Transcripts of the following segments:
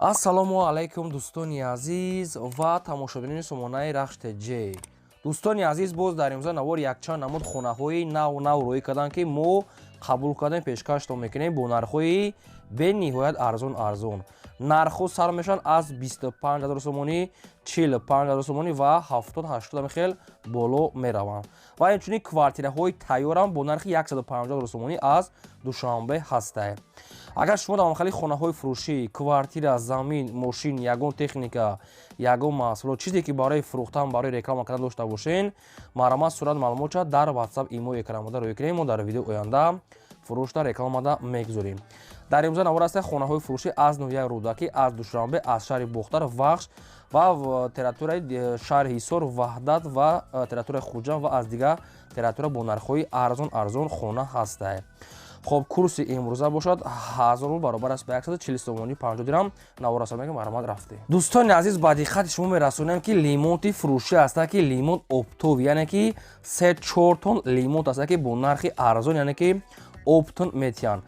Ассалому алайкум, дӯстони азиз ва тамошобинони сомонаи Рахш ТЖ. Дӯстони азиз, боз дар имрӯза навор якчанд намуд хонаҳои нав нав рӯӣ карданд, ки мо қабул кардем, пешкаштон мекунем бо нархҳои бениҳоят арзон арзон. Нархҳо сар мешаванд аз 25 ҳазор сомонӣ, 45 ҳазор сомонӣ ва 70, 80 хел боло мераванд. Ва инчунин квартираҳои тайёрам бо нархи 150 ҳазор сомонӣ аз Душанбе ҳастанд. Агар шумо дар махали хонаҳои фурӯшӣ, квартира, замин, мошин, ягон техника, ягон маҳсулот, чизе ки барои фурӯхтан, барои реклама кардан дошта бошен, марҳамат, сурат, маълумотша дар WhatsApp, имо экранмода рӯй кунем. Мо дар видеои оянда фурӯшда, рекламада мегузорем. Дар имрӯза навор аст хонаҳои фурӯшӣ аз ноҳияи Рӯдакӣ, аз Душанбе, аз шаҳри Бохтар, Вахш ва территорияи шаҳри Ҳисор, Ваҳдат ва территорияи Хуҷанд ва аз дигар территория бо нархҳои арзон арзон хона ҳастад. Хоб, курси имрӯза бошад 1000 рубл баробар аст ба 140 сомонӣ 50 дирам. Навораса мегам, марҳамат, рафте. Дӯстони азиз, ба диққати шумо мерасонем, ки лимонти фурӯшӣ ҳастад, ки лимонт оптовый, яъне ки 3-4 тонн лимонт ҳастад, ки бо нархи арзон, яъне ки оптом метиҳанд.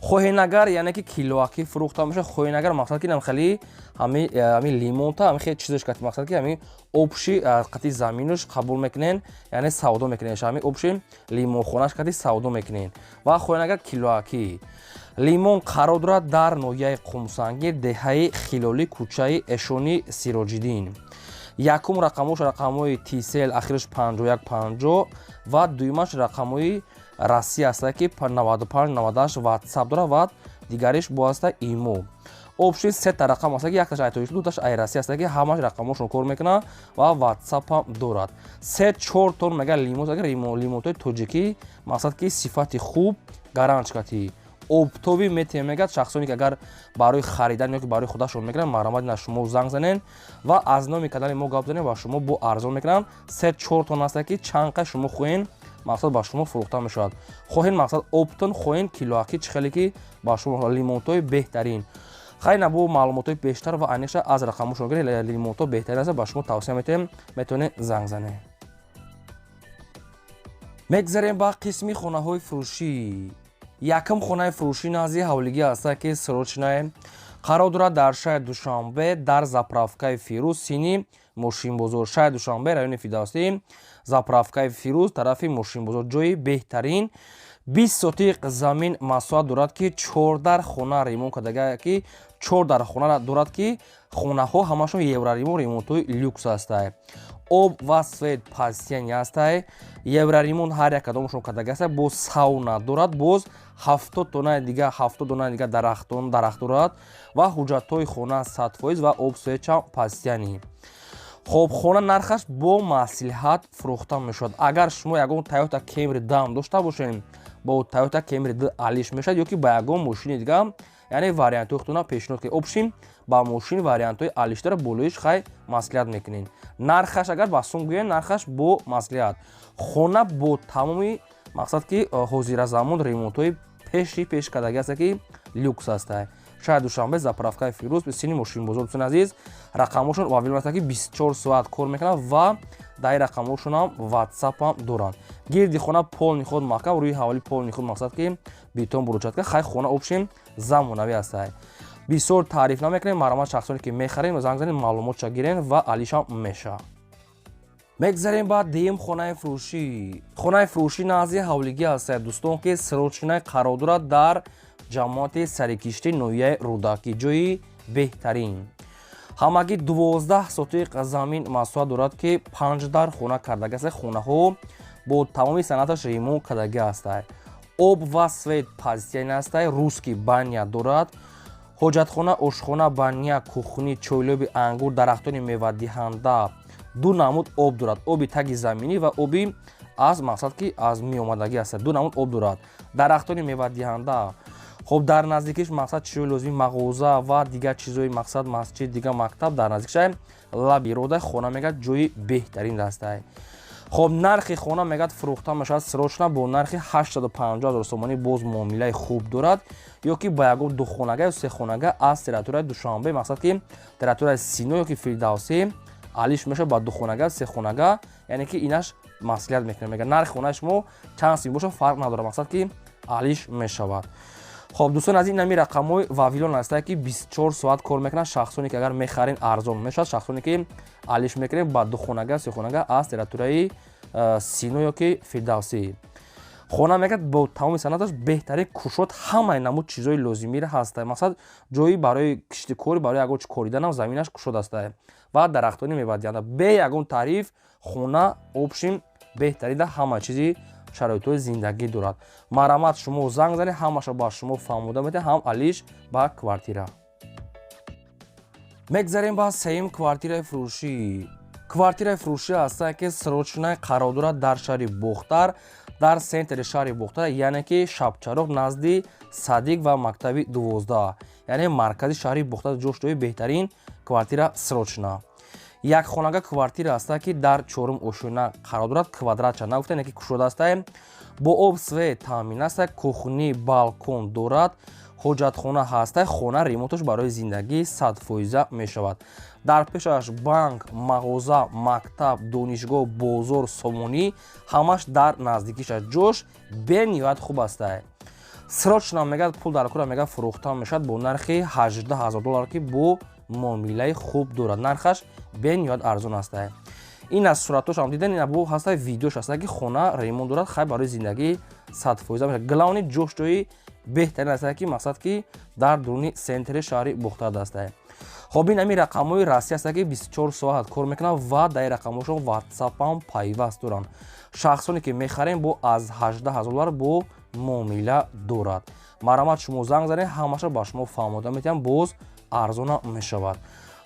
Хоҳен агар, яъне ки килоакӣ фурӯхта мешавад, хоҳен агар, мақсад ки хеле ҳами лимонта, ҳами хеле чизаш кати, мақсад ки ҳами общий қати заминаш қабул мекунен, яъне савдо мекунен, ҳами общий лимонхонаш кати савдо мекунен. Ва хоҳен агар килоакӣ. Лимон қарор дорад дар ноҳияи Қумсангир, деҳаи Хилолӣ, кӯчаи Эшони Сироҷиддин. Якум рақамош рақамҳои Тисел, ахираш 5150, ва дуюмаш рақамҳои Россия аста, ки 95 98 WhatsApp дорад ва дигариш бо аста имо. Общий сета рақам аста, ки якташ ай Тоҷикистон, дуташ ай Россия аста, ки ҳамаш рақамҳошон кор мекунад ва WhatsApp ҳам дорад. 3-4 тонн мега лимон, агар лимонтои тоҷикӣ, мақсад ки сифати хуб, гаранчкати оптовый метиҳем, мегӯяд. Шахсоне ки агар барои харидан ё ки барои худашон мекунанд, марҳамат, на шумо занг занен ва аз номи канали мо гап занен ва шумо бо арзон мекунанд. 3-4 тонн аста, ки чанд қа шумо хоҳен, мақсад ба шумо фурӯхта мешавад. Хоҳен, мақсад, оптом, хоҳен килоакӣ, чӣ хеле ки ба шумо лимонтҳои беҳтарин. Хайр, набу маълумотҳои бештар ва аниқша аз рақамҳошон гиред. Лимонтҳо беҳтарин аст, ба шумо тавсия метиҳем, метавонед занг занед. Мегзарем ба қисми хонаҳои фурӯшӣ. Якум хонаи фурӯшӣ назди ҳавлигӣ аста, ки срочное қарор дорад дар шаҳри Душанбе, дар заправкаи Фирӯз, сини мошинбозор. Шаҳри Душанбе, райони Фирдавсӣ, заправкаи Фирӯз, тарафи мошинбозор. Ҷои беҳтарин, 20 сотиқ замин масоҳат дорад, ки чордар хона ремонт кардага, ки чор дар хона дорад, ки хонаҳо ҳамашон евроремонт, ремонтҳои люкс ҳастанд. Об ва свет постоянный ҳастай. Евроремонт ҳар як кадомашон кардага аста. Боз сауна дорад, боз 70 донаи дига, 70 донаи дига дарахтон, дарахт дорад ва ҳуҷҷатҳои хона 100% ва об, светчам постоянный. Хоб, хона нархаш бо маслиҳат фурӯхта мешавад. Агар шумо ягон Тойота Кемри дам дошта бошед, бо Тойота Кемри д алиш мешавад ё ки ба ягон мошини дига, яъне вариантҳои худтона пешниҳод кунед. Общий ба мошин вариантҳои алиштара болоиш хай маслиҳат мекунед. Нархаш агар ба сум гӯем, нархаш бо маслиҳат. Хона бо тамоми, мақсад ки ҳозиразамон ремонтҳои пеши пеш кардаги аста, ки люкс аста. Шаҳри Душанбе, заправкаи Фирӯз, сини мошинбозор. Дӯстони азиз, рақамҳошон вавилон аста, ки 24 соат кор мекунанд ва дар рақамҳошонам ватсапам доранд. Гирди хона полный ход маҳкам, рӯи ҳавли полный ход, мақсад ки бетон, брусчатка. Хай, хона общий замонавӣ аста. Бисёр таъриф намекунем. Марҳамат, шахсоне ки мехарем, занг занед, маълумотша гирен ва алишам мешавад. Мегзарем ба дуюм хонаи фурӯшӣ. Хонаи фурӯшӣ назди ҳавлигӣ ҳастад, дӯстон, ки срочное қарор дорад дар ҷамоати Сарикиштӣ, ноҳияи Рӯдакӣ. Ҷои беҳтарин, ҳамагӣ 12 сотиқ замин масоҳат дорад, ки панҷ дар хона кардагӣ аст. Хонаҳо бо тамоми санъаташ ремонт кардагӣ ҳастад. Об ва свет постоянный ҳастад. Русский баня дорад, ҳоҷатхона, ошхона, баня, кухня, чойлоби ангур, дарахтони мевадиҳанда. Ду намуд об дорад: оби таги заминӣ ва оби аз, мақсад ки аз меомадагӣ аст. Ду намуд об дорад, дарахтони мевадиҳанда. Хоб, дар наздикиш, мақсад, чизои лозими, мағоза ва дигар чизои, мақсад, масҷид, дигар мактаб дар наздикша, лаби рода. Хона, мегӯяд, ҷои беҳтарин дастае. Хоб, нархи хона, мегӯяд, фурӯхта мешавад срочно бо нархи 850 ҳазор сомонӣ. Боз муомилаи хуб дорад. Ё ки ба ягон духонага ё сехонага аз территорияи Душанбе, мақсад ки территорияи Сино ё ки Фирдавсӣ, алиш мешавад ба духонага, сехонага, яъне ки инаш маслиҳат мекунад. Мегӯяд, нархи хонаи шумо чанд сим бошад, фарқ надорад, мақсад ки алиш мешавад. Хоб, дӯстон, аз ин ҳами рақамҳои Вавилон ҳастае, ки 24 соат кор мекунанд. Шахсоне ки агар мехарен, арзон мешавад. Шахсоне ки алиш мекунем ба духонага, сехонага аз территорияи Сино ё ки Фирдавсӣ. Хона мегӯяд, бо тамоми санадаш беҳтарин, кушод, ҳамаи намуд чизҳои лозимиро ҳаста. Мақсад, ҷои барои киштикорӣ, барои ягон чи кориданам заминаш кушод астае ва дарахтони мевадиҳанда. Бе ягон таъриф, хона общим беҳтарин, ҳама чизи шароитҳои зиндагӣ дорад. Марҳамат, шумо занг занед, ҳамаша ба шумо фаҳмода метавонед, ҳам алиш ба квартира. Мегзарем ба сеюм квартираи фурӯшӣ. Квартираи фурӯшӣ ҳастае, ки срочная қарор дорад дар шаҳри Бохтар, дар центри шаҳри Бохтар, яъне ки Шабчароғ, назди садик ва мактаби 12, яъне маркази шаҳри Бохтар. Ҷоштои беҳтарин квартира срочная, як хонага квартира ҳастае, ки дар чорум ошёна қарор дорад. Квадратча нагуфта, яъне ки кушода астае, бо об, свет таъмин аста, кухни, балкон дорад, ҳоҷатхона ҳаста. Хона ремонташ барои зиндагӣ 100% мешавад. Дар пешаш банк, мағоза, мактаб, донишгоҳ, бозор, Сомонӣ ҳамаш дар наздикиш аст. Ҷош бениҳоят хуб астае. Срочно мегӯяд, пул дар кора, мегӯяд, фурӯхта мешавад бо нархи 18 ҳазор доллар, ки бо муомилаи хуб дорад. Нархаш бениҳоят арзон астае. Ин аз суратошам дидан, ин бо ҳаста, видеош ҳаста, ки хона ремонт дорад. Хай, барои зиндагӣ 100% мешавад. Главный, ҷош ҷои беҳтарин астае, ки мақсад, ки дар дуруни центри шаҳри Бохтар астае. Хоб, ин ҳамин рақамҳои Россия аста, ки 24 соат кор мекунанд ва дар ин рақамҳошон ватсапам пайваст доранд. Шахсоне ки мехарем, бо аз 18 ҳазор доллар бо муомила дорад. Марҳамат, шумо занг занед, ҳамаша ба шумо фаҳмода метиҳам, боз арзона мешавад.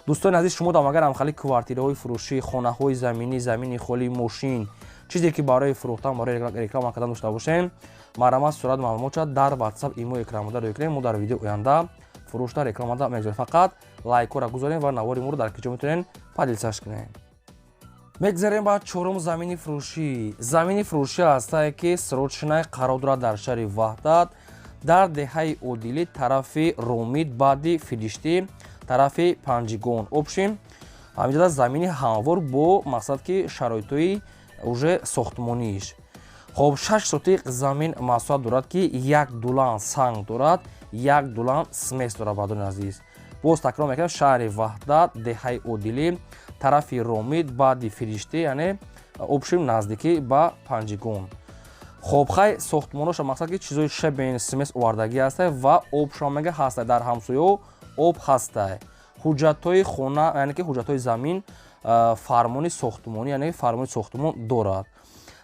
Дӯстони азиз, шумо дам агар ҳамхали квартираҳои фурӯшӣ, хонаҳои заминӣ, замини холӣ, мошин, чизе ки барои фурӯхтан, барои реклама кардан дошта бошем, марҳамат, сурат, маълумотша дар ватсап, имо экранмода рӯй кунем. Мо дар видео оянда фурӯшта, рекламада мегузорем. Фақат лайкҳоро гузорем ва навори моро дар киҷо метавонем поделиться кунем. Мегзарем ба чорум замини фурӯшӣ. Замини фурӯшӣ ҳастае, ки срочная қарор дорад дар шаҳри Ваҳдат, дар деҳаи Одилӣ, тарафи Ромид, баъди Фириштӣ, тарафи Панҷигон. Общим, ҳаминҷода замини ҳамвор бо мақсад, ки шароитҳои уже сохтмонииш. Хоб, 6 сотиқ замин масоҳат дорад, ки як дулан санг дорад, як дулан смесь дорад. Бардони азиз, боз такрор мекунам: шаҳри Ваҳдат, деҳаи Одилӣ, тарафи Ромид, баъди Фириштӣ, яъне общим наздикӣ ба Панҷигон. Хоб, хай, сохтмоноша мақсад, ки чизои щебень, смесь овардагӣ ҳастай ва обшон мега ҳастай, дар ҳамсоё об ҳастай. Ҳуҷҷатҳои хона, яъне ки ҳуҷҷатҳои замин, фармони сохтмонӣ, яъне фармони сохтмон дорад.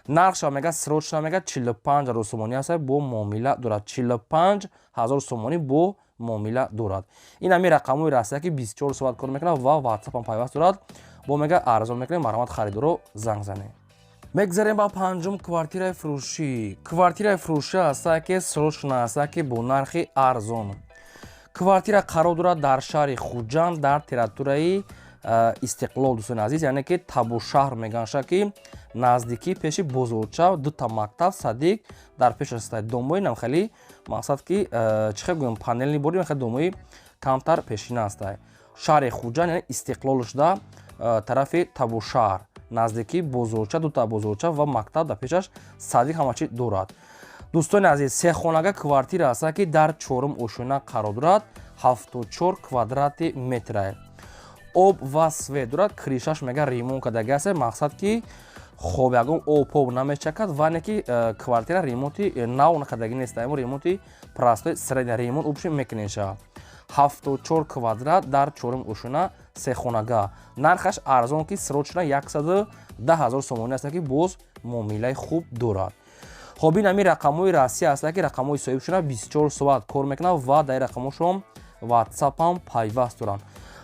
Нархша мега срочно мега 45 ҳазор сомонӣ ҳастай, бо муомила дорад. 45 ҳазор сомонӣ бо муомила дорад. Ин ҳамин рақамҳои Россия, ки 24 соат кор мекунад ва ватсапам пайваст дорад. Бо мега арзон мекунем. Марҳамат, харидоро занг занед. Мегзарем ба панҷум квартираи фурӯшӣ. Квартираи фурӯшӣ ҳастае, ки срочно ҳастае, ки бо нархи арзон. Квартира қарор дорад дар шаҳри Хуҷанд, дар территорияи Истиқлол, дӯстони азиз, яъне ки Табушаҳр меганша, ки наздикӣ пеши бозорча, дута мактаб, садик дар пеш аста. Домои намхели, мақсад, ки чӣ хел гӯям, панельный бори хел домои камтар пешина ҳастай. Шаҳри Хуҷанд, яъне Истиқлол шуда, тарафи Табушаҳр, наздикӣ бозорча, дута бозорча ва мактаб дар пешаш, садик, ҳама чи дорад. Дӯстони азиз, сехонага квартира ҳаста, ки дар чорум ошёна қарор дорад, 74 квадрати метра, об ва свет дорад. Крышаш мега ремонт кардаги аст, мақсад, ки хоб, ягон об поб намечакад. Ва не ки квартира ремонти нав накардаги нест, амо ремонти простой, средний ремонт общий мекунеша. 74 квадрат дар чорум ошёна, сехонага, нархаш арзон, ки срочно 110 ҳазор сомонӣ аст, ки боз муомилаи хуб дорад. Хоб, ин ҳамин рақамҳои Россия аст, ки рақамҳои соҳибшона 24 соат кор мекунанд ва дар рақамҳошон ватсапам пайваст доранд.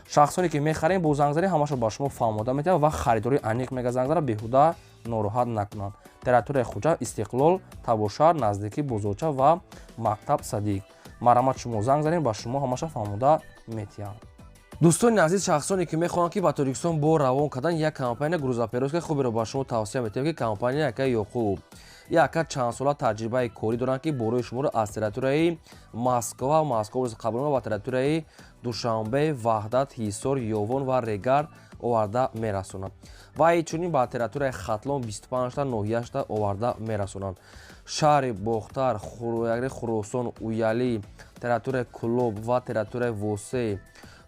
Шахсоне ки мехарем, бо зангзанӣ ҳамаша ба шумо фаҳмода метавад ва харидори аниқ мега занг зана, беҳуда нороҳат накунанд. Территорияи Хуҷанд, Истиқлол, Табошаҳр, наздикӣ бозорча ва мактаб, садик. Марҳамат, шумо занг занем, ба шумо ҳамаша фаҳмода метиҳанд. Дӯстони азиз, шахсоне ки мехоҳанд, ки ба Тоҷикистон бо равон кардан, як компания грузоперевозка хуберо ба шумо тавсия метиҳем, ки компания яка Ёқуб. Яка чандсола таҷрибаи корӣ доранд, ки борои шуморо аз территорияи Москва, Москва қабул ба территорияи Душанбе, Ваҳдат, Ҳисор, Ёвон ва Регар оварда мерасонанд ва инчунин ба территорияи Хатлон 25та ноҳияшта оварда мерасонанд. Шаҳри Бохтар, Хуросон, Уялӣ. Территорияи Кӯлоб ва территорияи Восе,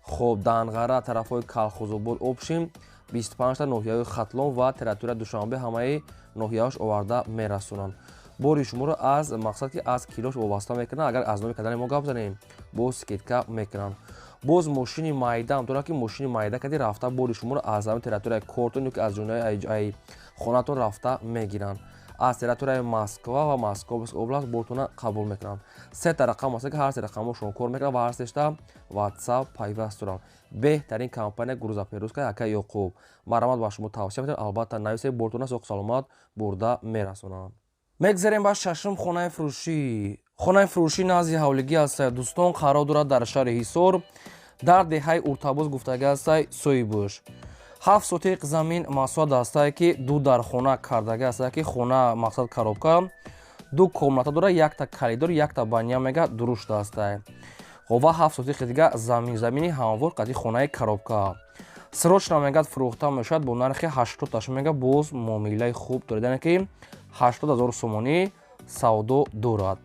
хоб, Данғара, тарафҳои Калхозобод, общем, 25та ноҳияҳои Хатлон ва территорияи Душанбе, ҳамаи ноҳияҳош оварда мерасонанд. Бори шуморо аз мақсад, ки аз килош вобаста мекунанд. Агар аз номи канали мо гап занем, боз скидка мекунанд. Боз мошини майдаам дорад, ки мошини майда кади рафта, бори шуморо аз ҳамин территорияи кортон ё ки аз ҷонаи хонатон рафта мегиранд. Аз территорияи Москва ва Московская область бортона қабул мекунанд. Сета рақам аст, ки ҳар се рақамошон кор мекунанд ва ҳар сешта WhatsApp пайваст доранд. Беҳтарин компания грузоперевозка ака Ёқуб. Марҳамат, ба шумо тавсия метавонед, албатта, нависед, бортона соқ саломат бурда мерасонанд. Мегзарем ба шашум хонаи фурӯшӣ. Хонаи фурӯшӣ назди ҳавлигӣ аст, дӯстон, қарор дорад дар шаҳри Ҳисор, дар деҳаи Уртабоз гуфтагӣ ҳастай соҳибуш. 7 сотиқ замин масоҳат ҳастае, ки ду дар хона кардагӣ ҳастае, ки хона мақсад коробка, ду комната дорад, якта коридор, якта баня, мега дурушт ҳастае. Хоб, ва 7 сотиқи дига замин, замини ҳамвор қати хонаи коробка. Срочно, мегӯяд, фурӯхта мешавад бо нархи 80 таш, мега боз муомилаи хуб дорад, яъне ки 80 000 сомонӣ савдо дорад.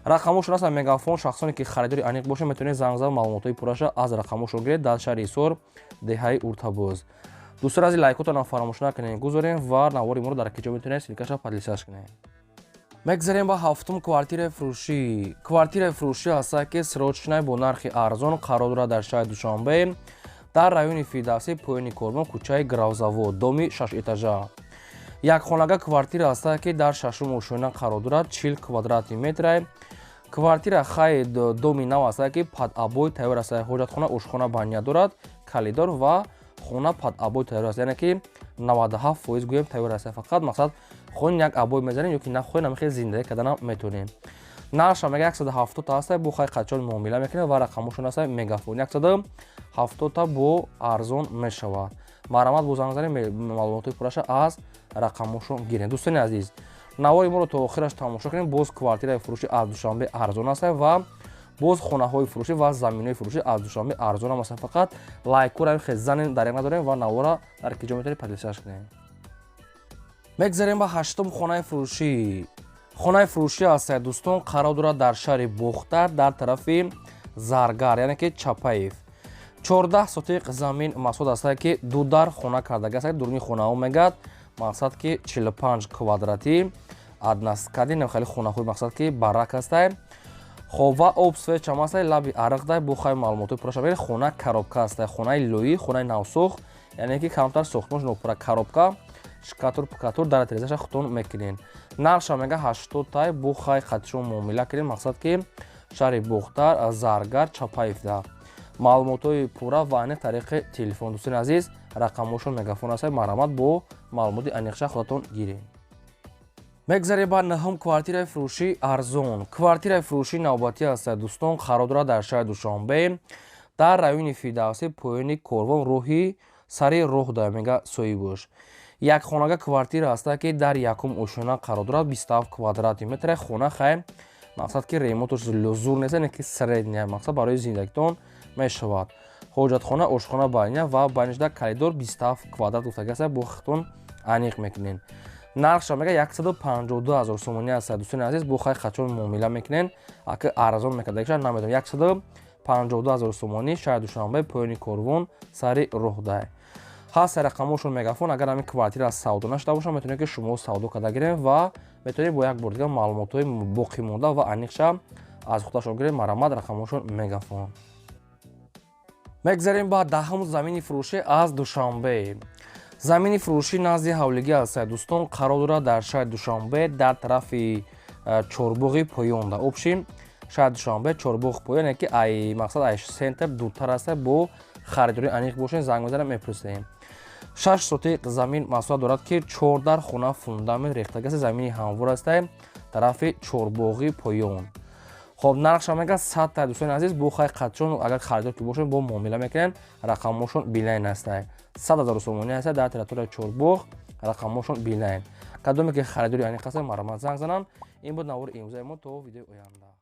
Рақамошон аст Мегафон. Шахсоне ки харидори аниқ бошад, метавонед занг зада, маълумотҳои пурраша аз рақамошон гиред дар шаҳри Ҳисор, деҳаи Уртабоз. Дӯстони азиз, лайкотонам фаромӯш накунед, гузорем ва навори моро дар киҷо метавонед ссылка ша поделиться кунед. Мегзарем ба ҳафтум квартираи фурӯшӣ. Квартираи фурӯшӣ ҳастад, ки срочный, бо нархи арзон, қарор дорад дар шаҳри Душанбе, дар райони Фирдавсӣ, поёни Корвон, кӯчаи Гравзавод, доми шашэтажа. Якхонага квартира ҳастад, ки дар шашум ошёна қарор дорад, 40 квадратный метра. Квартира хай доми нав ҳастад, ки под обои тайёр аст, ҳоҷатхона, ошхона, баня дорад, коридор ва хона под обои тайёр аст, яъне ки 97% гӯем тайёр аст. Фақат мақсад хоҳем, як обой мезанем ё ки нахоҳем, намихел зиндагӣ карданам метавонем. Нархша мега 170та ҳаста, бо хай қачон муомила мекунем ва рақамошон ҳаста Мегафон. 170та бо арзон мешавад. Марҳамат, бо занг занем, маълумотҳои пурраша аз рақамошон гирем. Дӯстони азиз, навори моро то охираш тамошо кунем. Боз квартираи фурӯшӣ аз Душанбе арзон аст ва боз хонаҳои фурӯшӣ ва заминҳои фурӯшӣ аз Душанбе арзон ҳам аст. Фақат лайкура хез занем, дареғ надорем ва навора дар ки ҷо метавонед поделиться кунем. Мегзарем ба ҳаштум хонаи фурӯшӣ. Хонаи фурӯшӣ ҳаст, дӯстон, қарор дорад дар шаҳри Бохтар, дар тарафи Заргар, яъне ки Чапаев. 14 сотиқ замин масоҳат аст, ки ду дар хона кардагӣ аст. Дуруни хонаҳо, мегӯяд, мақсад ки 45 квадратӣ, односкатный, хеле хонаҳои мақсад ки барак ҳастай. Хоб, ва об, свет чам ҳастай, лаби ариқ дай. Бо хай маълумотҳои пурра шавед. Хона коробка ҳастай, хонаи лоӣ, хонаи навсохт, яъне ки камтар сохтмонш нопурра, коробка, штукатур пукатур, дар тирезаша худтон мекунед. Нархша мега 80 тай, бо хай қатишон муомила кунед. Мақсад ки шаҳри Бохтар, Заргар, Чапаевда. Маълумотҳои пурра ва аниқ тариқи телефон. Дӯстони азиз, рақамҳошон Мегафон аст. Марҳамат, бо маълумоти аниқша худатон гиред. Мегзарем ба наҳум квартираи фурӯшӣ арзон. Квартираи фурӯшӣ навбатӣ аст, дӯстон, қарор дорад дар шаҳри Душанбе, дар райони Фирдавсӣ, поёни Корвон, роҳи сари роҳ да, мега соҳибош. Якхонага квартира ҳаста, ки дар якум ошёна қарор дорад, 27 квадратный метра. Хона хай мақсад ки ремонтош зур нест, яъне ки средняя, мақсад барои зиндагитон мешавад. Ҳоҷатхона, ошхона, баня ва байнишда коридор. 27 квадрат гуфтагӣ аст, бо худтон аниқ мекунед. Нархша мега 152 ҳазор сомонӣ аст. Дӯстони азиз, бо хай қачон муомила мекунед, ака арзон мекардагиша намедонам. 152 ҳазор сомонӣ, шаҳри Душанбе, поёни Корвон, сари роҳдай ҳаст рақамошон Мегафон. Агар ҳамин квартира савдо нашуда бошад, метавонед, ки шумо савдо карда гирем ва метавонед бо як бор дигар маълумотҳои боқимонда ва аниқша аз худашон гирем. Марҳамат, рақамошон Мегафон. Мегзарем ба даҳум замини фурӯшӣ аз Душанбе. Замини фурӯшӣ назди ҳавлигӣ аст, дӯстон, қарор дорад дар шаҳри Душанбе, дар тарафи Чорбоғи поёнда. Общем, шаҳри Душанбе, Чорбоғ поён, яке ай мақсад ай центр дуртар аст. Бо харидорӣ аниқ бошед, занг мезанем, мепурсем. 6 сотиқ замин масоҳат дорад, ки чор дар хона, фундамент рехтагӣ аст, замини ҳамвор аст, тарафи Чорбоғи поён. Хоб, нархша мега 100 та. Дӯстони азиз, бо хай қатшон агар харидор ки бошед, бо муомила мекунем. Рақамҳошон Билайн ҳастай. 100 000 сомонӣ ҳаста, дар территорияи Чорбоғ, рақамҳошон Билайн. Кадоме ки харидори аниқ ҳастанд, марҳамат, занг зананд. Ин буд навори имрӯзаи мо. То видеои оянда.